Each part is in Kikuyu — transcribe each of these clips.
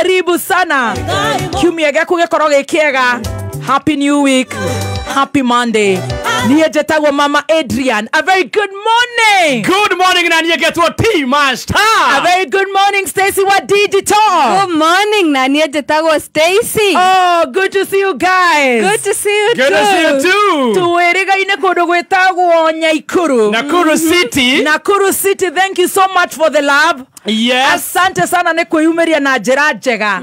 Karibu sana. Kiumia gĩaku gĩkorwo gĩ kĩega. Happy New Week. Happy Monday. Niĩ njĩtagwo Mama Adrian. A very good morning. Good morning na niĩ ngetwo T Master. A very good morning Stacy wa Digital. Good morning na niĩ njĩtagwo Stacy. Oh, good to see you guys. Good to see you Good too. to see you too. Tuwĩrĩgaine kũndũ gwĩtagwo Nyaikuru. Nakuru City. Nakuru City, thank you so much for the love. Yes. Asante sana nĩ kwĩyumĩria na njĩra njega.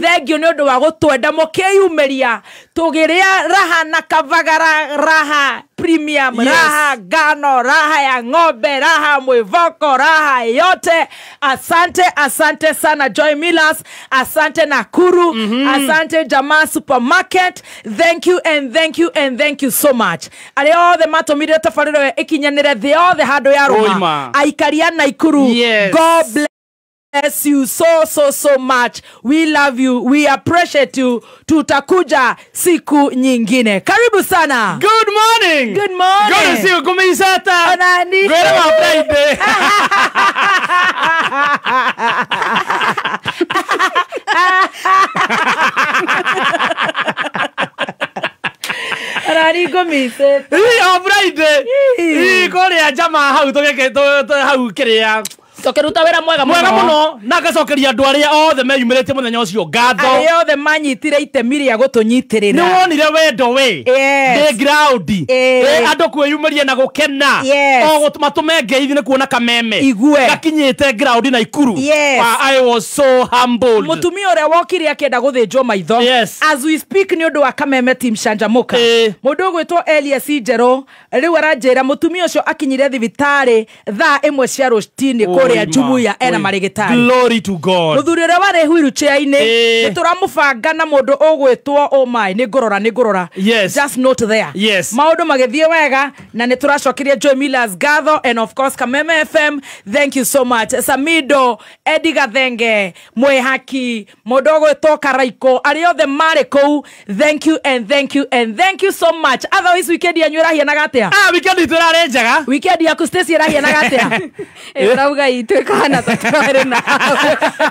Thank you nĩ ũndũ wa gũtwenda mũkĩyumĩria. Tũgĩrĩa raha na Kavagara, raha premium, Yes. raha ngano, raha ya ng'ombe, raha mwivoko, raha yote. Asante, asante sana Joy Millers, asante Nakuru, asante Jamaa Supermarket. Thank you and thank you and thank you so much. Arĩa othe matũmire tabarĩra ĩyo ĩkinyanĩre thĩ yothe handũ ya rũma. Oima. Aikari a Nakuru. Yes. God bless you so so so much. We love you. We appreciate you. Tutakuja siku nyingine. Karibu sana. Good morning. Good morning. Good to see you. Kumiseta. Onani. Great on Friday. Onani kumiseta. Ii on Friday. Ii kũrĩa jamaa hau tũgĩke hau kĩrĩa. Tũkĩruta wĩra mwega Mwega mũno. mũno na ngacokeria andũ arĩa othe meyumĩrĩtie mũthenya ũcio ngatho. Arĩa othe manyitire itemi rĩa gũtũnyitĩrĩra. Nĩ wonire wendo we. Yes. Ndĩ ground. Eh. Andũ kwĩyumĩria na gũkena. Yes. O matũme ngeithi nĩ kuona kameme. Igue. Gakinyĩte ground Naikuru. Yes. I was so humbled. Mũtumia ũrĩa wokire akĩenda gũthĩnjwo maitho. Yes. As we speak nĩ ũndũ wa Kameme Team Canjamũka. Eh. Mũndũ ũgwĩtwo Elias Njerũ rĩu aranjĩra mũtumia ũcio akinyire thibitarĩ thaa 1 cia rũcinĩ kũrĩa Oima. Jumuiya ena Oima. marĩgĩtarĩ. Glory to God. Mũthuri ũrĩa warĩ wheelchair-inĩ Eh. nĩ tũramũbanga na mũndũ ũgwĩtwo oh my nĩ ngũrora nĩ ngũrora. Yes. Just note there. Yes. Maũndũ magĩthiĩ wega na nĩ tũracokeria Joy Millers ngatho and of course Kameme FM. Thank you so much. Samido, Eddie Gathenge, Mwehaki, mũndũ ũgwĩtwo Karaiko, arĩa othe marĩ kũu, thank you and thank you and thank you so much. Otherwise weekend yanyu ĩrahianaga atĩa? Ah, weekend itũ ĩrarĩ njega. Weekend yaku Stacy ĩrahianaga atĩa? Ĩrauga itũ ĩkahana ta tũrarĩ na.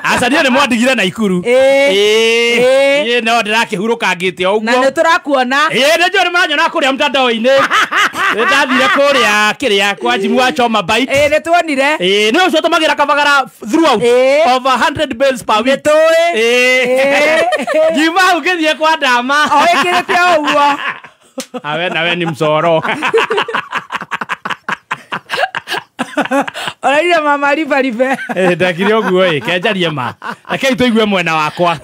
Aca niĩ nĩ mwandigire Naikuru. Eh. Ĩĩ. Niĩ no ndĩrakĩhurũkangĩte o Na ũguo. nĩ tũrakuona. Ĩĩ nĩ njũĩ nĩ maranyona kũrĩa mtandao-inĩ. Nĩ ndathire kũrĩa kĩrĩa kwa Jimu wa Choma Bite. Ĩĩ nĩ tuonire. Ĩĩ nĩ ũcio tũmagĩra Kavagara throughout. Ĩĩ. Over 100 bills per Nĩ week. tũĩ. Ĩĩ. Ngiuma hau ngĩthiĩ kwa Ndama. O ĩkĩrĩte o ũguo. Awe nawe ni msoro. Ũraire mama riba ribe. Ndakire ũguo ĩ, kenjarie ma. Rekei tũigue mwena wakwa.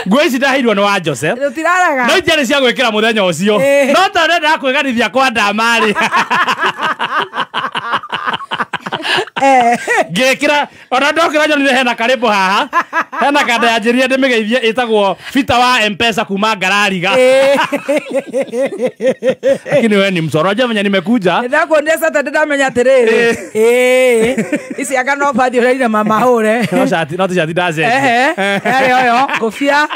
Nguo ici ndaheirwo nĩ wa Joseph. Tũtiraraga. No itiarĩ cia gwĩkĩra mũthenya ũcio. Eh. No tondũ ndendaga kwĩganithia kwa Ndama rĩ. Eh. Ngĩkĩra ona ndokĩra nyonire hena karĩmbo haha. Hena kanda yanjĩrire ndĩmĩgeithie ĩtagwo Fita wa M-Pesa kuma Ngarariga. Eh. Lakini wewe ni msoro. Unajua venye nimekuja. Nĩndakuonire Saturday ndamenya atĩrĩrĩ. Ĩĩ. Ici anga no bathi ũraire mama hũre. No shati, no tishati ndacenjia. Ehe. Yarĩ oyo, ngũbia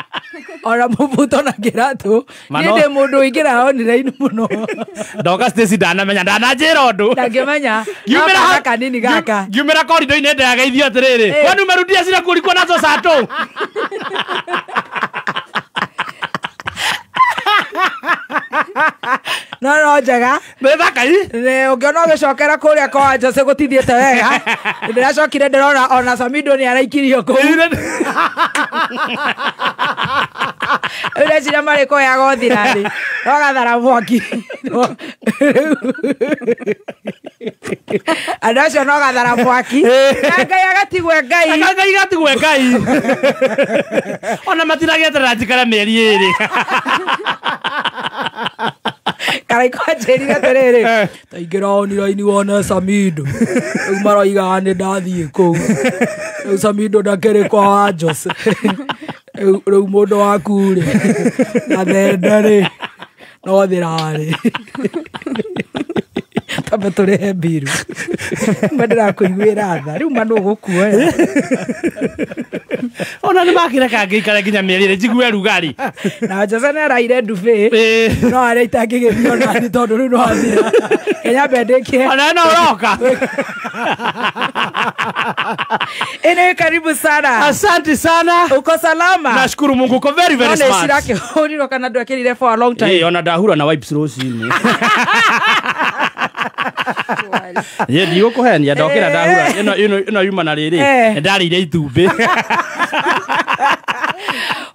ona mũbuto na kĩratũ. Mano. Niĩ ndĩ mũndũ ũingĩraga online mũno. Ndoka Stacy ndanamenya, ndananjĩra ũndũ. Ndangĩmenya. Ngiumĩra No hau- kanini gaka. Ngiumĩra korido-inĩ ndĩrageithio atĩrĩrĩ. Eh. Kwani umerudia zile kulikuwa nazo saa tu? No no njega. Nĩ thaka ii? Nĩ ũngĩona ũgĩcokera kũrĩa kwa Jose gũtithiĩte wega. Ndĩracokire ndĩrona ona Samido nĩ araikirio kũu. Rĩu ndeciria marĩ kũya gothira-rĩ, no gathara mwaki. Andũ acio no gathara mwaki. Na Ngai agatigwe Ngai. Na Ngai agatigwe Ngai. Ona matiragĩeterera njikare mĩeri ĩrĩ. Karaiko anjĩrire atĩrĩrĩ, ta ingĩra online wone Samido. Rĩu maroigaga nĩ ndathiĩ kũu. Rĩu Samido ndakĩrĩ kwa wa Jose. Rĩu mũndũ waku rĩ, na thende rĩ, no thĩrarĩ. Twambe tũrĩhe mbiru. Ma ndĩrakũiguĩra tha. Rĩu ma nũ ũgũkuoya. Ona nĩ makĩreka ngĩikare nginya mĩeri ĩrĩ njigue rugarĩ. Na Jose nĩ araire ndubi. No arĩa itangĩgĩthiĩ ona niĩ tondũ rĩu no athira. Kenya mbendĩkie. Ona no ũroka. Ene karibu sana. Asante sana. Uko salama? Nashukuru Mungu uko very very smart. None cirakĩhũrirwo kana ndwekĩrire for a long time. Ona ndahura na wipes rũcinĩ. Ye ndigũkũhenia ndokĩra ndahura ĩno yuma na rĩrĩ ndarĩire itumbĩ.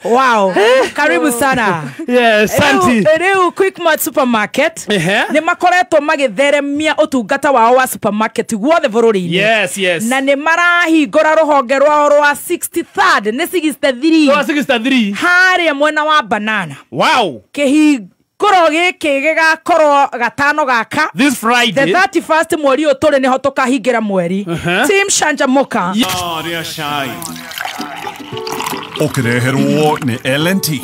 Wow. Karibu sana. Yes, asante. Rĩu Quickmart Supermarket nĩ makoretwo magĩtheremia ũtungata wao wa supermarket guothe bũrũri-inĩ. Yes, yes. Na nĩ marahingũra rũhonge rwao rwa 63rd, nĩ 63. Rwa 63. Harĩa mwena wa Banana. Wow. Kĩhingũro gĩkĩ gĩgakorwo gatano gaka. This Friday. The 31st mweri ũyũ tũrĩ nĩho tũkahingĩra mweri. Team Shanjamuka. Ũkĩreherwo nĩ L&T.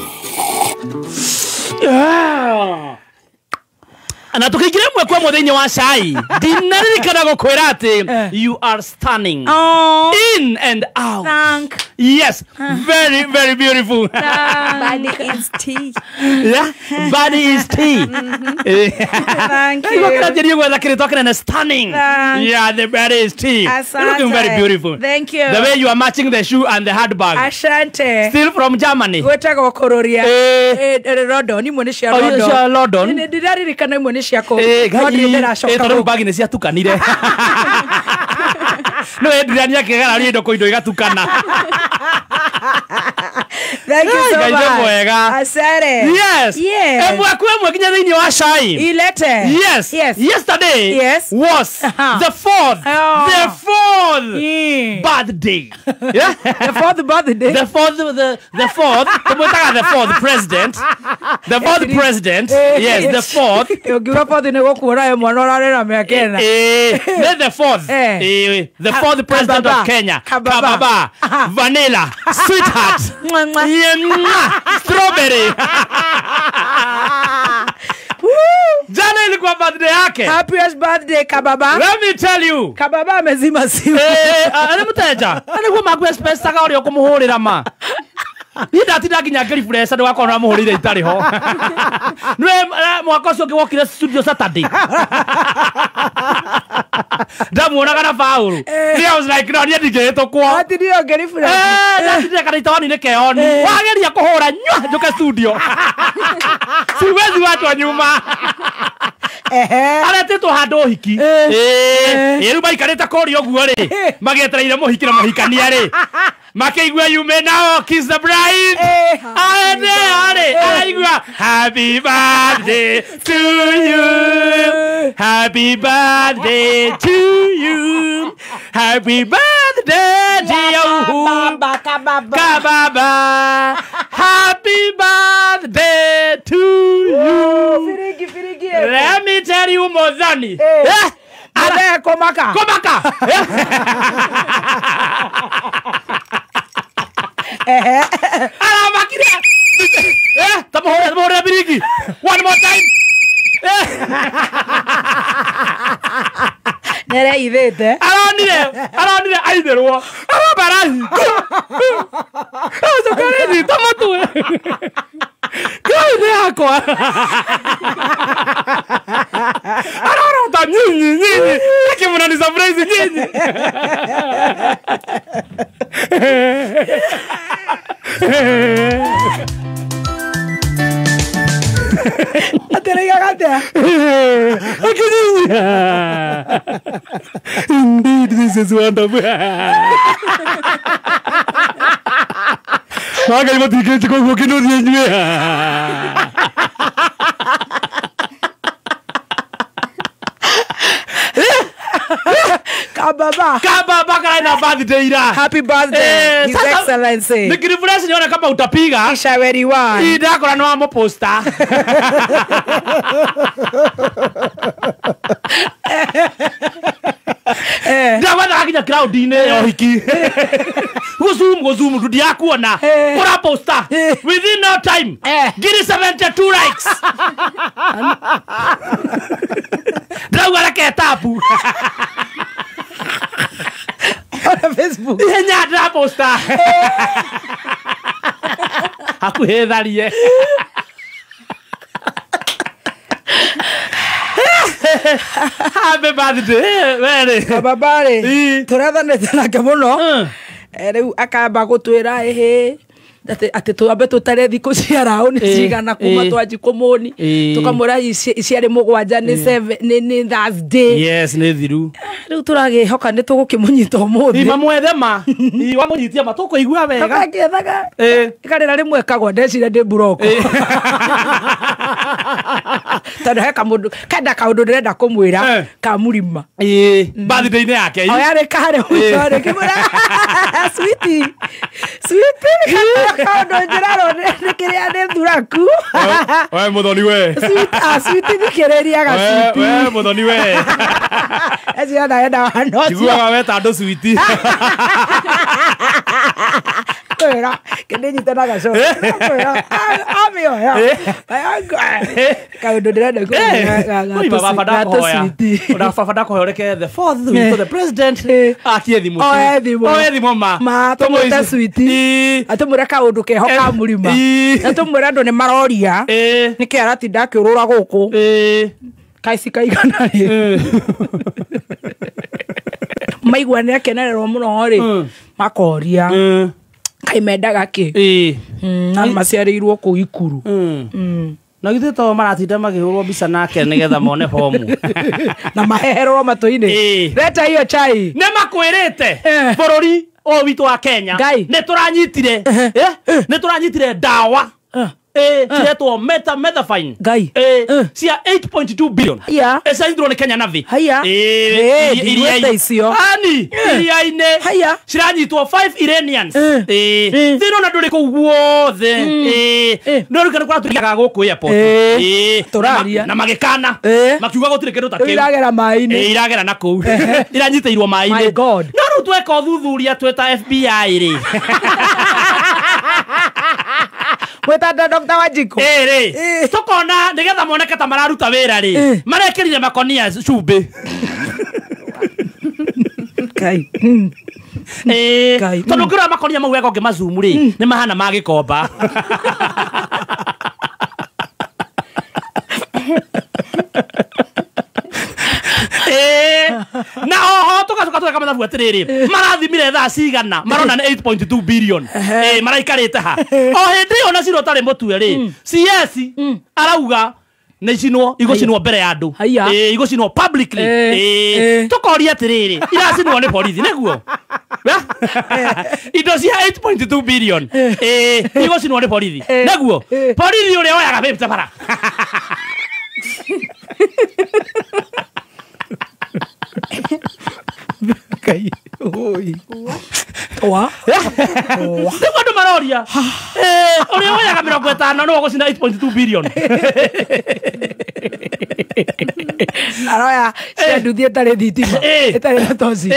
Na tukiingira mwe kwa muthenya wa cai ndinaririkana gukwira ati you are stunning. Oh. In and out. Thank. Yes, very very beautiful. Body is tea. Yeah, body is tea. Thank you. Talking and stunning. Thank. Yeah, the body is tea. Asante. You're looking very beautiful. Thank you. The way you are matching the shoe and the handbag. Asante. Still from Germany. Gwetagwo kururia. London, imwe ni cia London. Cia London. Ndiraririkana imwe ni cia kũ. No ndĩracoka. Tondũ bagi nĩ ciatukanire. No endirania kĩgararia indo kũ indo igatukana. Thank you so much. Asante. Yes. Yes. Emwe kwa emwe kinya thĩinĩ wa cai. Ilete. Yes. Yes. Yesterday. Yes. Was the fourth. Oh. The fourth birthday. Yeah. The fourth birthday. The fourth. The fourth. Tumwitaga the fourth president. The fourth president. Yes. The fourth. Ũngiuga fourth nĩ gũkuona we mwana ũrarĩ na mĩaka ĩna. The fourth. The fourth president of Kenya. Kababa. Vanilla. Sweetheart. Strawberry. Jana ilikuwa birthday yake. Happiest birthday Kababa. Let me tell you. Kababa amezima simu. Ana muteja. Ana kwa maku express saka uri okumuhurira ma. Ni ndatinda nginya ngĩrifresh ndũgakorwo ũramũhũrĩire itarĩ ho. Nĩwe mwaka ũcio ũngĩ wokire studio Saturday. Ndamuonaga na Paul. I was like, no, niĩ ndingĩhĩtũkwo. Atinire ngĩrifresh. Ndatinire kana itawani-inĩ keoni. Wageria kũhũra nyua njũke studio. Siwezi wachwa nyuma. Aretĩtwo handũ ũhiki. Rĩu maikarĩte kũrĩa ũguo rĩ, magĩetereire mũhiki na mũhikania rĩ. Makĩigua you may now kiss the bride. Aende arĩ araigua happy birthday to you. Happy birthday to you. Happy birthday dear Baba Kababa. Kababa. Happy birthday to you. Firigi firigi. Let me tell you Mothani. Ade komaka. Komaka. Aramakire. Tamuhore birigi. One more time. Nĩareithĩte. Aronire aithĩrwo. Aramba arahi. Acoka arĩnyita matue. Ngai nĩ yakwa. Arorota nyinyi nyinyi. Akĩmũna ni surprise nyinyi. Atĩrĩigaga atĩa? Indeed, this is wonderful. Ngai matikĩte koguo kĩnũthie inyuĩ. Kababa. Kababa kana birthday ira. Happy birthday, His Excellency. Nikirefresh nione kama utapiga. Ishaweri wa. Ndakora no amuposta. Ndagwethaga nginya crowd-inĩ ya ũhiki. Gũzoom ndundiakuona. Ũraposta within no time. 72 likes. Ndauga reke tapu. On Facebook. Ihenya ndĩraposta. Hakuhĩ tharie. Happy birthday, Mary. Babare. Tũrathanĩte nake mũno. Rĩu akamba gũtwĩra ĩhĩ atĩ twambe tũtare thikũ cia raũ nĩ cigana kuma twanji kũmũni tũkamwĩra ciarĩ 7 nĩ 7 nĩ Thursday. Yes, nĩ thiru. Rĩu tũragĩhoka nĩ tũgũkĩmũnyita ũmũthĩ. Mamwethe ma. Wamũnyitia ma tũkũigua wega. Tũgakĩethaga. Ĩkarĩra rĩmwe kagwa ndecira ndĩ mburoko. Tondũ he kamũndũ kenda kaũndũ ndĩrenda kũmwĩra ka mũrima. Birthday-inĩ yake. Oya rĩ karĩ mũico rĩ kĩmwĩra sweetie. Sweetie kaũndũ njĩrarwo nĩ kĩrĩa nĩ thuraku. We mũthoni we. Sweetie thikĩrĩria ga sweetie. We mũthoni we. Eciria ndenda wano ũcio. Njiguaga weta andũ sweetie. Kwĩra kĩndĩ na gacoka. Kwĩra amĩoya. Kaũndũ ndĩrenda kũmwĩra. Baba ndakũhoya ũreke the fourth week to the president akie thimũ. Oe thimũ. Oe thimũ ma. Ma tũmwĩte sweetie. Atũmwĩre kaũndũ keho ka mũrima. Na tũmwĩre andũ nĩ maroria. Nĩkĩ aratinda akĩũrũra gũkũ. Kaici kaigana rĩ. Maigua nĩ akenererwo mũno rĩ. Makoria. Kai mendaga kĩ. Na maciarĩirwo kũu Ikuru. Na githĩ to maratinda makĩhũrwo mbica nake nĩgetha mone bomu. Na maheherwo matũ-inĩ. Leta hiyo chai. Nĩ makwĩrĩte bũrũri ũyũ witũ wa Kenya nĩ tũranyitire nĩ tũranyitire ndawa ciretwo methamphetamine cia 8.2 billion. Cianyitwo nĩ Kenya Navy. Ani iria-inĩ ciranyitwo 5 Iranians. Thĩna ona ndũrĩ kũu guothe. No rĩu kana tũriaga gũkũ airport. Tũraria na magĩkana makiuga gũtirĩ kĩndũ ta kĩu. Iragera maĩ-inĩ. Iragera na kũu. Iranyitĩirwo maĩ-inĩ. My God. No rĩu tweka ũthuthuria tweta FBI rĩ. Mwĩtanda Dr. Wanjikũ. Rĩ tũkona nĩgetha moneke ta mararuta wĩra rĩ marekĩrire makonia cumbĩ. Kai. Tondũ ũngĩrora makonia mau wega ũngĩmazumu rĩ nĩ mahana ma gĩkomba. Na oho tũgacoka tũgeka mathabu atĩrĩrĩ marathimire thaa cigana marona nĩ 8.2 billion. Maraikarĩte ha o hĩndĩ ĩyo na cira ũtarĩ mũtue rĩ CS arauga nĩ icinwo igũcinwo mbere ya andũ igũcinwo publicly. Tũkoria atĩrĩrĩ iracinwo nĩ borithi nĩguo indo cia 8.2 billion igũcinwo nĩ borithi nĩguo borithi ũrĩa oyaga bĩbta bara. Kai oi. Wa. Nĩguo andũ maroria. Ũrĩa woyaga 50 no ũgũcina 8.2 billion. Aroya cia nduthi ĩtarĩ thitima ĩtarĩ na toci.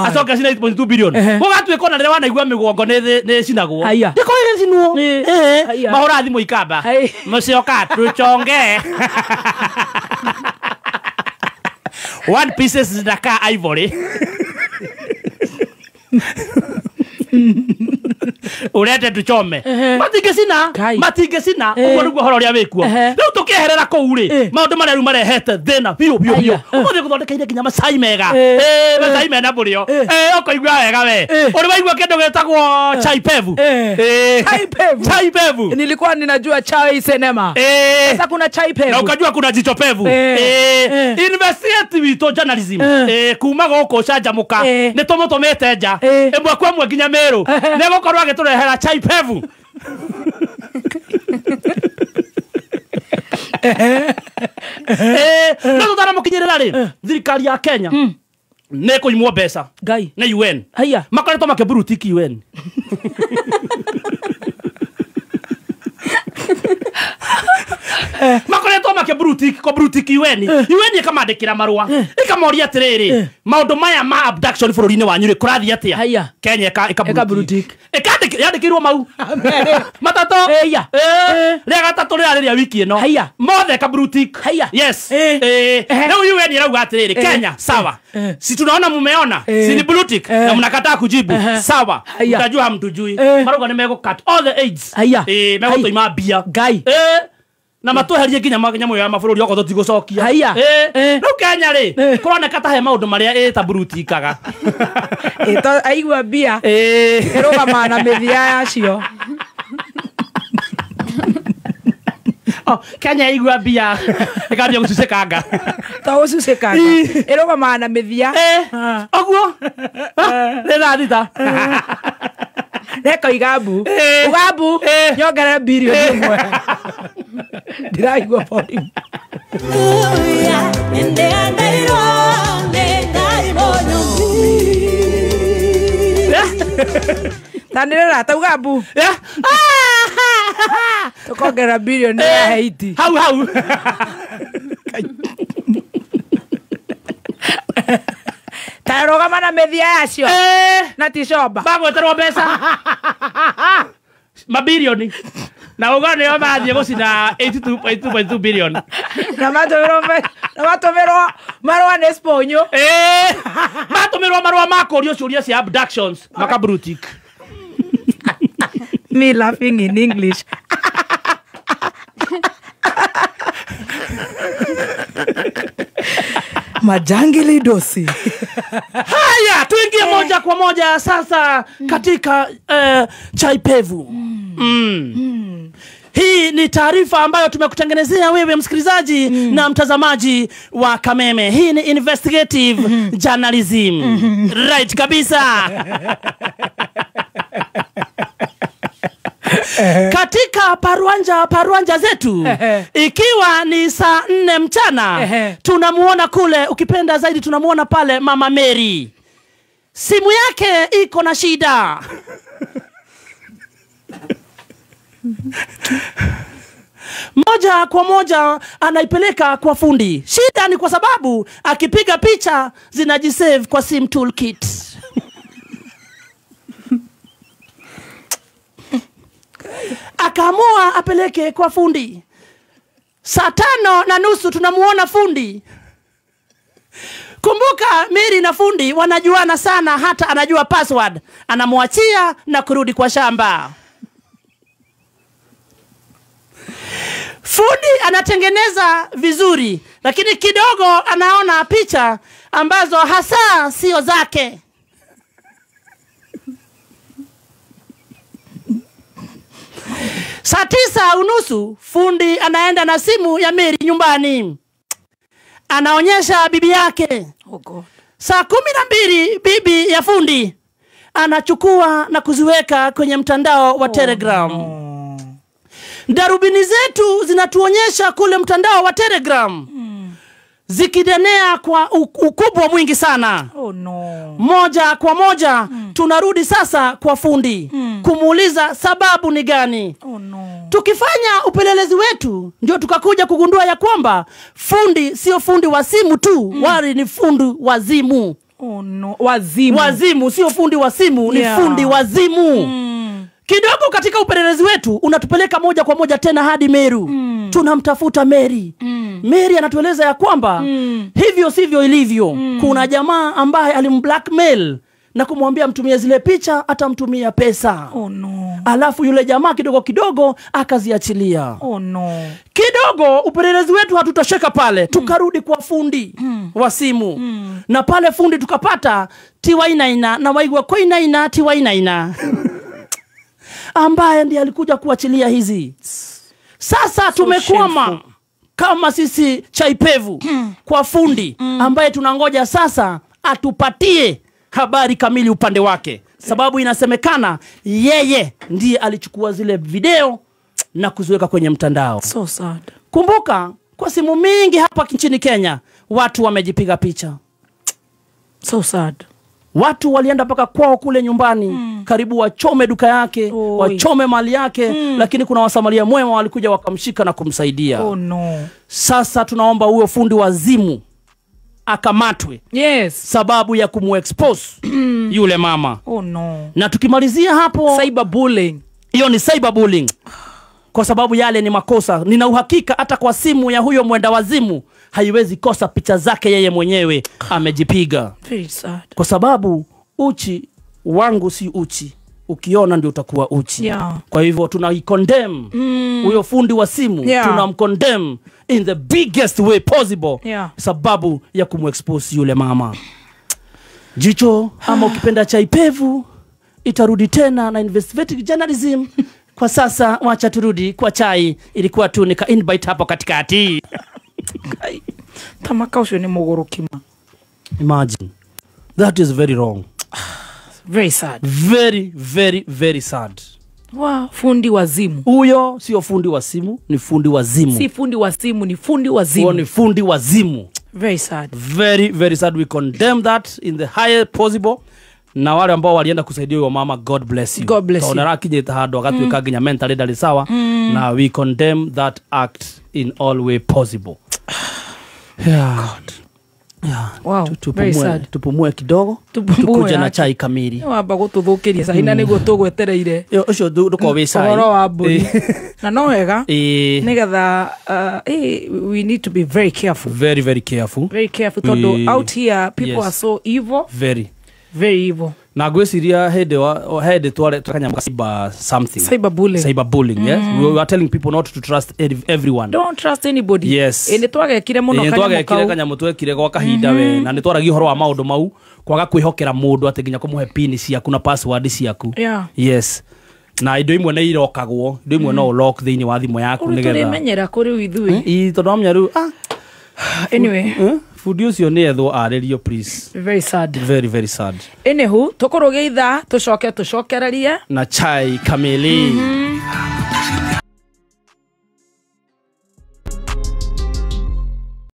Acoka cina 8.2 billion. Gũgatuĩka ona rĩrĩa wanaigua mĩgongo nĩ ĩcinagwo. Ndĩkorwo ĩgĩcinwo. Mahũra thimũ ikamba. Mũcioka tũchonge. One pieces zinakaa ivory. Urete tuchome. Matingĩcina, matingĩcina, ũguo nĩguo ũhoro ũrĩa wĩkuo. Rĩu tũkĩeherera kũu rĩ, maũndũ marĩa rĩu marehete thĩna biũ biũ biũ. Ũmũthĩ gũthondekeire nginya macai mega. Macai mena mũrĩo. Ũkaigua wega we. Ũrĩ waigua kĩndũ gĩtagwo chai pevu? Chai pevu. Chai pevu. Nilikuwa ninajua chai sinema. Sasa kuna chai pevu. Na ukajua kuna jicho pevu. Investigative witũ journalism. Kuma gũkũ canjamũka. Nĩ tũmũtũmĩte nja. Ĩmwe kwa ĩmwe nginya Meru. Nĩ gũkorwo agĩtũrehera chai pevu. No tũtanamũkinyĩrĩra rĩ, thirikari ya Kenya nĩ kũimwo mbeca nĩ UN. Makoretwo makĩburutiki UN. Makoretwo make brutik ko brutik UN UN ikamandikira marua ikamoria atiriri maundu maya ma abduction bururi-ini wanyu ri kurathie atia. Kenya ika brutik yandikirwo mau matatu ria gatatu ria ria wiki ino mothe ka brutik. Yes, leo UN irauga atiriri Kenya sawa, si tunaona mumeona si ni brutik na mnakataa kujibu sawa, mtajua hamtujui. Marauga ni mego cut all the aids megotoima mbia Ngai na matweherie nginya nyamũ ya mabũrũri okorwo tũtigũcokia. Rĩu Kenya rĩ kũroneka ta he maũndũ marĩa ĩta brutikaga aigua mbia ĩrũgamaga na mĩthia yacio. Kenya aigua mbia ĩkambia gũcucĩkanga to gũcucĩkanga ĩrũgamaga na mĩthia ũguo nĩ thaa thita Neka mbu ugambu nyongerere bilioni ĩmwe ndiraigua volume. Tanĩrĩra tauga mbu tũkongerera bilioni ya Haiti hau hau. Tarũgama na mĩthia yacio na ti comba magweterwo mbeca mabilioni na ugo nĩo mathiĩ gũcina 82.2 billion na matũmĩrwo marũa nĩ sponyo matũmĩrwo marũa ma kũũrio ciũria cia abductions makabrutik. Me laughing in English. Majangili dosi. Haya, tuingie moja kwa moja sasa katika chai pevu. Hii ni taarifa ambayo tumekutengenezea wewe msikilizaji na mtazamaji wa Kameme. Hii ni investigative journalism. Right kabisa. Katika parwanja zetu ikiwa ni saa 4 mchana tunamuona kule, ukipenda zaidi tunamuona pale Mama Mary. Simu yake iko na shida. Moja kwa moja anaipeleka kwa fundi. Shida ni kwa sababu akipiga picha zinajisave kwa sim toolkit. Akaamua apeleke kwa fundi. Saa 5:30 tunamuona fundi. Kumbuka Mary na fundi wanajuana sana, hata anajua password. Anamwachia na kurudi kwa shamba. Fundi anatengeneza vizuri, lakini kidogo anaona picha ambazo hasa sio zake. Saa 9:30 fundi anaenda na simu ya Mary nyumbani. Anaonyesha bibi yake. Oh God. Saa 12 bibi ya fundi anachukua na kuziweka kwenye mtandao wa Telegram. No. Darubini zetu zinatuonyesha kule mtandao wa Telegram. Zikidenea kwa ukubwa mwingi sana. Oh no. Moja kwa moja tunarudi sasa kwa fundi kumuuliza sababu ni gani. Oh no. Tukifanya upelelezi wetu ndio tukakuja kugundua ya kwamba fundi sio fundi wa simu tu, wali ni fundi wazimu. Oh no. Wazimu. Wazimu sio fundi wa simu, ni fundi wazimu. Kidogo katika upelelezi wetu unatupeleka moja kwa moja tena hadi Meru. Tunamtafuta Mary. Mary anatueleza ya kwamba hivyo sivyo ilivyo. Kuna jamaa ambaye alimblackmail na kumwambia mtumie zile picha atamtumia pesa. Oh no. Alafu yule jamaa kidogo kidogo akaziachilia. Oh no. Kidogo upelelezi wetu hatutosheka pale. Tukarudi kwa fundi wa simu. Na pale fundi tukapata tiwainaina na waigwa koinaina tiwainaina. Ambaye ndiye alikuja kuachilia hizi. Sasa tumekwama kama sisi chaipevu kwa fundi ambaye tunangoja sasa atupatie habari kamili upande wake. Sababu inasemekana yeye ndiye alichukua zile video na kuziweka kwenye mtandao. So sad. Kumbuka kwa simu mingi hapa nchini Kenya watu wamejipiga picha. So sad. Watu walienda mpaka kwao kule nyumbani, karibu wachome duka yake, wachome mali yake, lakini kuna wasamaria mwema walikuja wakamshika na kumsaidia. Oh no. Sasa tunaomba huyo fundi wazimu akamatwe. Yes. Sababu ya kumuexpose yule mama. Oh no. Na tukimalizia hapo, cyberbullying. Hiyo ni cyberbullying. Kwa sababu yale ni makosa. Nina uhakika hata kwa simu ya huyo mwenda wazimu haiwezi kosa picha zake yeye mwenyewe amejipiga. Very sad. Kwa sababu uchi wangu si uchi, ukiona ndio utakuwa uchi. Yeah. Kwa hivyo tunaicondemn huyo fundi wa simu, tunamcondemn in the biggest way possible. Sababu ya kumexpose yule mama. Jicho ama ukipenda chai pevu itarudi tena na investigative journalism. Kwa sasa wacha turudi kwa chai, ilikuwa tu nika invite hapo katikati. Tamaka ucio ni muguruki ma. Imagine. That is very wrong. Very sad. Very, very, very sad. Wow, fundi wazimu. Huyo sio fundi wa simu, ni fundi wazimu. Si fundi wa simu, ni fundi wazimu. Huyo ni fundi wazimu. Very sad. Very, very sad. We condemn that in the highest possible. Na wale ambao walienda kusaidia huyo mama, God bless you. God bless you. Tondũ arakinyĩte handũ agatuĩka nginya mentally ndarĩ sawa. Na we condemn that act in all way possible. Yeah. God. Yeah. Wow, very sad. Tupumue kidogo, tukuje na chai kamili. Wamba gũtũthũkĩria cai na nĩguo tũgwetereire. Ũcio ndũkorwo wĩ cai. Ũhoro wa mbũri. Na no wega nĩgetha we need to be very careful. Very, very careful. Very careful tondũ out here people are so evil. Very. Very evil. Na gwĩciria hĩndĩ tware kanyamũ ka cyber something. Cyberbullying. Cyberbullying, yes. We are telling people not to trust everyone. Don't trust anybody. Yes. Nĩ twagekire mũno kanyamũ kau. Twagekire kanyamũ twekire gwa kahinda we na nĩ twaragia ũhoro wa maũndũ mau kwaga kwĩhokera mũndũ atĩ nginya kũmũhe pin ciaku na password ciaku. Yeah. Yes. Na indo imwe nĩ irokagwo, indo imwe no lock thĩinĩ wa thimũ yaku nĩgetha. Tũrĩmenyera kũrĩ ithuĩ. Ĩ tondũ wamenya rĩu Anyway, fundi ũcio nĩ ethwo arĩrio please. Very sad. Very, very sad. Anywho, tũkũrũgia ithaa tũcoke tũcokererie na chai kamili.